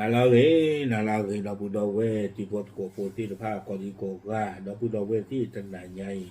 နၤလၢအဂ့ၤ, နၤလၢအဂ့ၤ ဒီပုၢ်ဒီဝဲၢ်တံၤဖိသကိးဖိသ့ၣ်တဖၣ် ကိးဒံကိးဂၤ ဒီပုၢ်ဒီဝဲၢ်သ့ၣ်တနၤညါအံ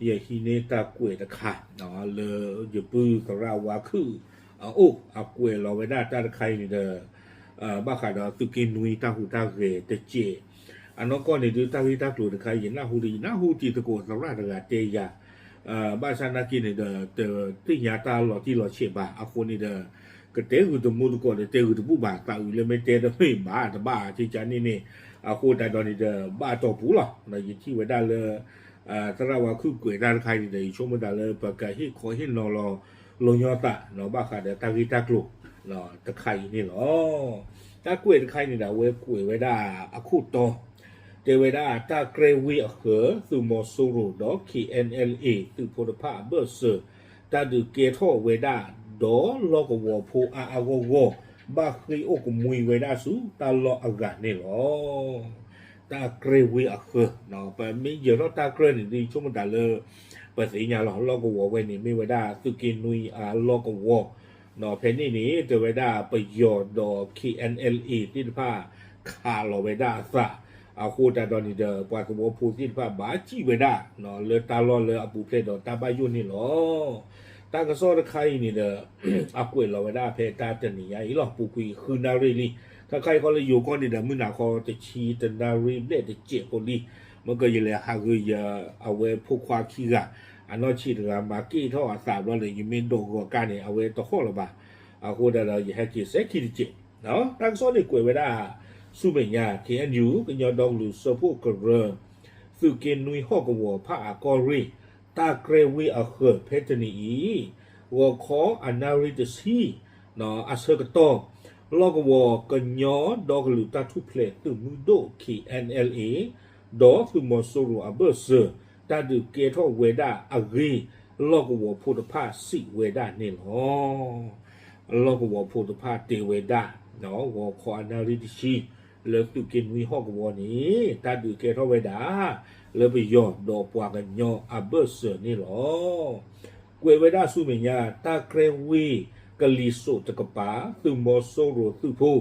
ၤ, ယဟံးန့ၢ်တၢ်ကွဲးတခါ လၢယပုၢ်သရၣ်ဝါခုၣ်အအိၣ် အကွဲးလီၤဝဲဒၣ်တၢ်တခါအံၤန့ၣ်ဒီး ဘၣ်ဃးဒီးသုးက့နွံတၢ်ဟူးတၢ်ဂဲၤတစဲး, အနီၢ်ကီၢ်န့ၣ်ဒုး တၢ်ဂ့ၢ်တၢ်ကျိၤတခါအံၤ ယနၢ်ဟူဒီး ယနၢ်ဟူတံၤသကိးသရၣ်တဂၤတဲယၤ, ဘၣ်ဆၣ်နာ်က့န့ၣ်ဒီး တသ့ၣ်ညါတၢ်လီၤတံၢ်လီၤဆဲးဘၣ် အဃိန့ၣ်ဒီး ကတဲဂုာ်တမူတကိးဒီးတဲဂုာ်တဘူၣ်ဘၣ် သးအုးလၢမ့ၢ်တဲတမ့ၢ်ဘၣ်တဘၣ် ကကန့ၣ်န့ၣ်, အဃိသတးဒီးန့ၣ်ဒီး ဘၣ်အတီၢ်ပူၤလီၤ. ယထံၣ်ဝဲဒၣ်လၢ သရၣ်ဝါခုၣ်ကွဲးတၢ်တခါအံၤန့ၣ်ဒီး ယဆိကမိၣ်သးလၢပကဟ့ၣ်ခီဟ့ၣ်နီၤလီၤ လီၤညီသး ဘၣ်ဃးဒီးတၢ်ဂ့ၢ်တၢ်ကျိၤတခါအံၤန့ၣ်လီၤ. တၢ်ကွဲးတခါအံၤန့ၣ်ဒီး အဝဲကွဲးဝဲဒၣ်အခိၣ်တီ တဲဝဲဒၣ် တၢ်ကြဲဝ့ၢ်အဃၢၤ သုးမီၤစိရိၤဒီး K N L A သုးဖိတဖၣ်အဘၢၣ်စၢၤ တၢ်ဒုးကဲထီၣ်ဝဲဒၣ် ဒီးလီၢ်ကဝီၤဖိအါအါဂီၢ်ဂီၢ် ဘၣ်ဃ့ၢ်အိၣ်ကမှံဝဲဒၣ်ဆူတၢ်လီၢ်အဂၤန့ၣ်လီၤ. တၢ်ကြဲဝ့ၢ်အဃၢၤ, ပမ့ၢ်ယၢၤထီၣ်တၢ်ကြဲန့ၣ်ဒုး ယဆိကမိၣ်သးလၢ ပသ့ၣ်ညါလီၤ လီၢ်ကဝီၤဝဲန့ၣ် မ့ၢ်ဝဲဒၣ်သုးက့နွံအလီၢ်ကဝီၤ, ဖဲန့ၣ်န့ၣ် တဲဝဲဒၣ်ပယီၤဒီး K N L A သ့ၣ်တဖၣ် ခးလီၤဝဲဒၣ်အသး, အဃိသတးဒီးန့ၣ်ဒီး ပှၤသဝီဖိသ့ၣ်တဖၣ်ဘၣ်စံၣ်ဝဲဒၣ် လၢတၢ်လီၢ်လၢအပူၤဖျဲးဒီးတၢ်ဘၣ်ယိၣ်န့ၣ်လီၤ. တၢ်ကစီၣ်တခါအံၤန့ၣ်ဒီး အကွဲးလီၤဝဲဒၣ်ဖဲတၢ်တနံၤညါအံၤလီၤ ပူၤကွံာ်ဃုနၣ်ရံၣ်လံ, ခဲခါအံၤဃီလၢယိၤကီၢ်န့ၣ်ဒီး မုၢ်နၤခီတဆံတနၣ်ရံၣ်ဘျဲၣ်တစဲးဖိလံ, မ့ၢ်ကယလဲၤဟးဂ့ၤယအဝဲဖိခွါခံဂၤ, အနီၢ်ဆံးတဂၤမၤက့ၣ်ထီၣ်အသးဘျီလၢ ယမ့ၢ်ဒိးဂီၤကါန့ၣ် အဝဲတဟီၣ်လၢၤဘၣ်, အဃိသတးဒီးယဟဲက့ၤစဲးခံတစဲး တၢ်ကစီၣ်န့ၣ်ကွဲးဝဲဒၣ် ဆူမဲာ်ညါ K N U ကညီဒီကလုာ်စၢဖှိၣ်ကရၢ သုးက့နွံဟီၣ်ကဝီၤဖၣ်အကီၢ်ရ့ၣ် တၢ်ကြဲဝ့ၢ်အဃၢၤဖဲတနံၤအံၤ ဂီၤခီအနၣ်ရံၣ်တဆံ အဆၢကတီၢ် လီၢ်ကဝီၤကညီဒီကလုာ်တၢ်ထူၣ်ဖျဲးသုးမုၢ်ဒိၣ် K N L A ဒီးသုးမီၤစိရိၤအဘၢၣ်စၢၤ တၢ်ဒုးကဲထီၣ်ဝဲဒၣ်အဂ့ၢ် လီၢ်ကဝီၤဖိတဖၣ်စံးဝဲဒၣ်န့ၣ်လီၤ. လီၢ်ကဝီၤဖိတဖၣ်တဲဝဲဒၣ် ဂီၤခီအနၣ်ရံၣ်တဆံ လၢသုးက့နွံဟီၣ်ကဝီၤန့ၣ် တၢ်ဒုးကဲထီၣ်ဝဲဒၣ် လၢပယီၤဒီးပှၤကညီအဘၢၣ်စၢၤန့ၣ်လီၤ. ကွဲးဝဲဒၣ်ဆူမဲာ်ညါ တၢ်ကြဲဝ့ၢ်ကလံၤစိးတကပၤ သုးမီၤစိရိၤသုးဖိ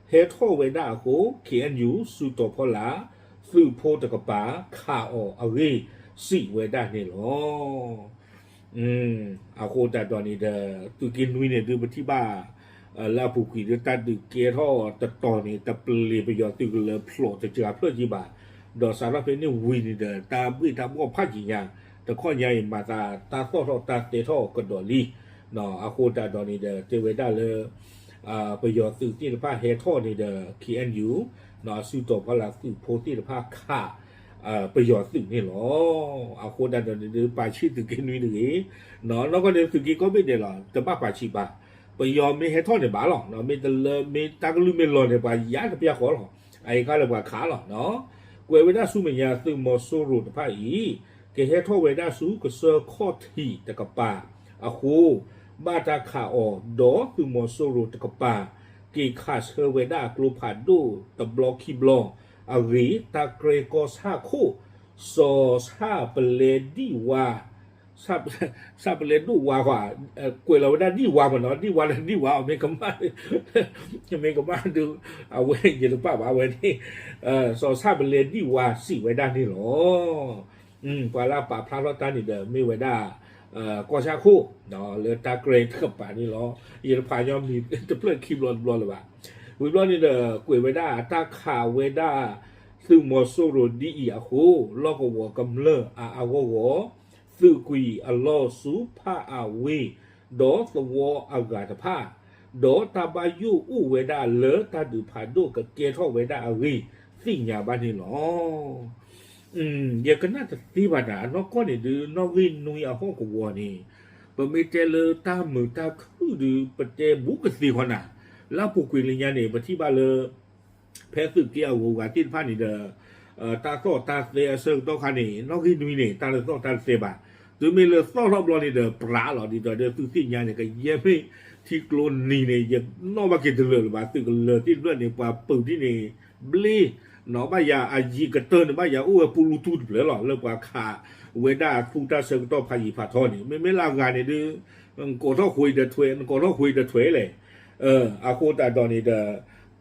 ဟဲထီၣ်ဝဲဒၣ်အဃိ K N U စုတီၤဖီလာ် သုးဖိတကပၤ ခးအီၤအဂ့ၢ် စံးဝဲဒၣ်န့ၣ်လီၤ. အဃိသတးဒီးန့ၣ်ဒီး သုးက့နွံန့ၣ်ဒုးပထံၣ်ဘၣ် လၢအပူၤကွံာ်ဒုး တၢ်ဒုးကဲထီၣ်တတီၤန့ၣ် တပျ့ၤပယီၤသုးကလၢၤဖျိးတစှၤဖျၢၣ်ကံဘၣ်, ဒီးစးထီၣ်ဖဲန့ၣ်ဝံၤန့ၣ်ဒီး တၢ်ဘှ့ၣ်တၢ်ဘှီၣ်ဖးယံာ်ညါ, တခီညါအံၤမၤသးတၢ်သီၣ်ထီၣ်တၢ်သဲထီၣ်ကဒီးလံ, အဃိသတးဒီးန့ၣ်ဒီး တဲဝဲဒၣ်လၢ ပယီၤသုးသ့ၣ်တဖၣ်ဟဲထီၣ်န့ၣ်ဒီး K N U စုတီၤဖီလာ်သုးဖိသ့ၣ်တဖၣ်ခး ပယီၤသုးန့ၣ်လီၤ. အဃိသတးဒီးန့ၣ်ဒုး ပာ်ဆံၣ်သုးက့နွံတဂ့ၤ, နီၢ်ကီၢ်န့ၣ် သုးက့ကိးဘ့ၣ်ဒဲးလီၤ တဘၣ်ပာ်ဆံၣ်ဘၣ်, ပယီၤမ့ၢ်ဟဲထီၣ်န့ၣ်ဘၣ်လီၤ, မ့ၢ်တလၢ မ့ၢ်တၢ်ကလုၢ်မ့ၢ်လီၤန့ၣ် ပှၤယါတပျၢ်ဃီလီၤ, အအံၤခါလၢပှၤခးလီၤ. ကွဲးဝဲဒၣ်ဆူမဲာ်ညါ သုးမီၤစိရိၤတဖၣ်အံၤ ကဟဲထီၣ်ဝဲဒၣ်ဆူကစၢၢ်ခီၣ်ထံးတကပၤအဃိ ဘၣ်တၢ်ခးအီၤ ဒီးသုးမီၤစိရိၤတကပၤ က့ၤခးဆၢဝဲဒၣ်ကျိဖးဒိၣ်တဘျီခံဘျီအဂ့ၢ် တၢ်ကြဲကီၢ်ဆၣ်ခိၣ် စီၤဆၣ်ပလဲဒံၣ်ဝါ ဆၣ်ပလဲဒိၣ်ဝါဃီ, ကွဲးလီၤဝဲဒၣ်ဒံၣ်ဝါမ့ၢ်နီၤ, ဒံၣ်ဝါလၢဒံၣ်ဝါအီၤ မ့ၢ်ကမၣ်, မ့ၢ်ကမၣ်ဒုး အဝဲယတပာ်ဘၣ်ဝဲန့ၣ်, စီၤဆၣ်ပလဲဒံၣ်ဝါစံးဝဲဒၣ်န့ၣ်လီၤ. ပှၤလၢအပာ်ဖျါထီၣ်တၢ်န့ၣ်ဒီး မ့ၢ်ဝဲဒၣ် ကီၢ်ဆၣ်ခိၣ် လၢတၢ်ကြဲတကပၤန့ၣ်လီၤ. ယတဖးညီမံၤတဖျၢၣ်ခံဘျီတဘျီလၢၤဘၣ်. ဝံၤဘျီန့ၣ်ဒီး ကွဲးဝဲဒၣ်တၢ်ခးဝဲဒၣ် သုးမီၤစိရိၤဒ်အံၤအဃိ လီၢ်ကဝီၤကမျၢၢ်အါအါဂီၢ်ဂီၢ် သုးကွံာ်အလီၢ်ဆူဖၣ်အဝ့ၢ် ဒီးသဝီအဂၤတဖၣ် ဒီးတၢ်ဘၣ်ယိၣ်အိၣ်ဝဲဒၣ်လၢတၢ်ဒုးဖးဒိၣ်ကကဲထီၣ်ဝဲဒၣ်အဂ့ၢ် သ့ၣ်ညါဘၣ်န့ၣ်လီၤ. ယကနၣ်တသ့ဘၣ်နၤ အနီၢ်ကီၢ်န့ၣ်ဒုး နီၣ်ဂံၢ်နွံအဟီၣ်ကဝီၤန့ၣ် ပမ့ၢ်တဲလၢတၢ်မုာ်တၢ်ခုၣ်ဒုး ပတဲဘူးကသ့ဃီနၤ, လၢအပူၤကွံာ်လၢညါန့ၣ် ပထံၣ်ဘၣ်လၢ ဖဲသုးက့အဂုၤအဂၤသ့ၣ်တဖၣ်န့ၣ်ဒီး တၢ်သီၣ်တၢ်သဲအဆၢကတီၢ်ခါန့ၣ် နီၣ်ဂံၢ်နွံန့ၣ် တၢ်လၢသီၣ်တၢ်လၢသဲဘၣ်. တုၤမ့ၢ်လၢသီၣ်ထီၣ်ဘျီန့ၣ်ဒီး ပြးလီၤ ဒ်သိးဒီးသုသ့ၣ်ညါန့ၣ် ကယဲၢ်မ့ၢ်ထံကျိနံၤန့ၣ် ယနီၣ်ဘၣ်က့ၤတလၢာ်လၢၤဘၣ်. သုးကလၢၤသ့ၣ်တဖၣ်န့ၣ် ပှၤပုာ်ဒ်န့ၣ် ဘျ့ နီၢ်ဘၣ်ယၤအယံၤကတၢၢ်န့ၣ် ဘၣ်ယၤအိၣ်ဝဲပူလူတူၢ်တဖျၢၣ်လီၤ လၢပှၤခးဝဲဒၣ်သူတၢ်ဆၢကတီၢ်ဖးယံၤဖးထီန့ၣ် မ့မ့ၢ်လၢအဂၤန့ၣ်ဒုး နကိးထီၣ်ဃုာ်ဒီးထွဲ နကိးထီၣ်ဃုာ်ဒီးထွဲလဲၣ်. အဃိသတးဒီးန့ၣ်ဒီး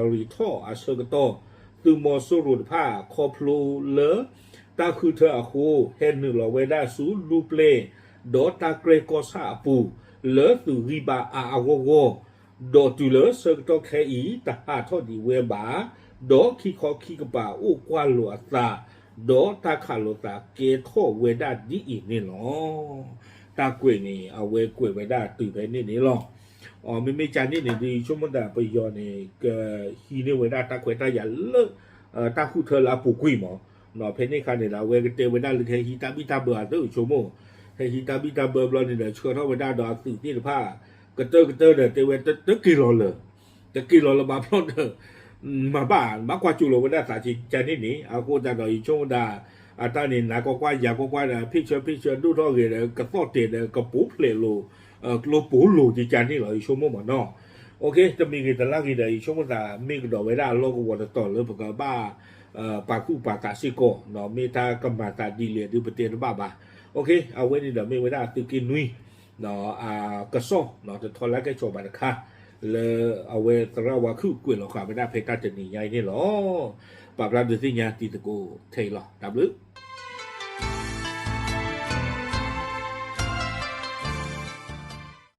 ဖဲလါယနူၤအါရံၤထီၣ်အဆၢကတီၢ် သုးမီၤစိရိၤတဖၣ် ခီဖျိလၢတၢ်ဃုထၢအဃိ ဟဲနုာ်လီၤဝဲဒၣ်ဆူလူပျဲၢ် ဒီးတၢ်ကြဲၢ်ကီၢ်ဆၣ်အပူၤ လၢသုးဂံၢ်ဘါအါအါဂီၢ်ဂီၢ် ဒီးတုၤလၢဆၢကတီၢ်ခဲအံၤ တဟးထီၣ်ဒံးဝဲဘၣ်, ဒီးခံခီခံကပၤအိၣ်ကွၢ်လိာ်အသး, ဒီးတၢ်ခးလိာ်သးကဲထီၣ်ဝဲဒၣ်ဒ်အံၤန့ၣ်လီၤ. တၢ်ကွဲးန့ၣ် အဝဲကွဲးဝဲဒၣ်တုၤဖဲန့ၣ်န့ၣ်လီၤ. အမ့မ့ၢ်ကန့ၣ်န့ၣ် ဒ်ယဆိကမိၣ်သးပယီၤန့ၣ် ကဟံးန့ၢ်ဝဲဒၣ်တၢ်ခွဲးတၢ်ယာ်လၢ တၢ်ဃုထၢလၢအပူၤကွံာ်မး, ဖဲန့ၣ်အခါန့ၣ်ဒီး အဝဲကတဲဝဲဒၣ်လၢကဟဲဟံးတၢ်ဘံၣ်တၢ်ဘၢအသိး ယဆိကမိၣ်, ဟဲဟံးတၢ်ဘံၣ်တၢ်ဘၢဘျီန့ၣ်ဒီး ဆှၢထီၣ်ဝဲဒၣ်ဒီးအသုးသ့ၣ်တဖၣ် ကတၢၢ်ကတၢၢ်ဒီး တဲဝဲတက့ၤလီၤလၢၤ, တက့ၤလီၤလၢၤဘၣ်ဖျီၣ်ဒီး မၤဘၣ် မၤကွၢ်ကၠိလီၤဝဲဒၣ်သးကန့ၣ်န့ၣ် အဃိသတးဒီး ယဆိကမိၣ်ဒၣ် အတၢ်န့ၣ် နၤကွၢ်ကွၢ် ယၤကွၢ်ကွၢ်ဒီး ဖ့ၣ်ဆၢဖ့ၣ်ဆၢဒိၣ်ထီၣ်ဂ့ၤဒီး ကသီၣ်တဲာ်ဒီး ကပိာ်ဖျဲးလိာ် ကျိပိာ်လိာ်ကန့ၣ်လီၤ ယဆိကမိၣ်မးနီၤ. တမံၤဂ့ၤတလါဂ့ၤဒီး ယဆိကမိၣ်သး မ့ၢ်ကဒီးဝဲဒၣ်အလီၢ်ကဝီၤတတီၤလၢပကဘၣ် ပာ်သူၣ်ပာ်သးစ့ၢ်ကီး, မ့ၢ်တၢ်ကမၤသးဒ်လဲၣ်ဒုးပတဲတဘၣ်ဘၣ်. အဝဲန့ၣ်ဒီးမ့ၢ်ဝဲဒၣ်သုးက့နွံ ကစီၣ် တထီလၢကဲၣ်ဆိးဘၣ်တခါ လၢအဝဲသရၣ်ဝါခုၣ်ကွဲးလီၤဃာ်ဝဲဒၣ်ဖဲတၢ်တနံၤညါအံၤန့ၣ်လီၤ. ပာ်ဖျါဒုးသ့ၣ်ညါတံၤသကိးထဲအံၤလီၤ. တၢ်ဘျုး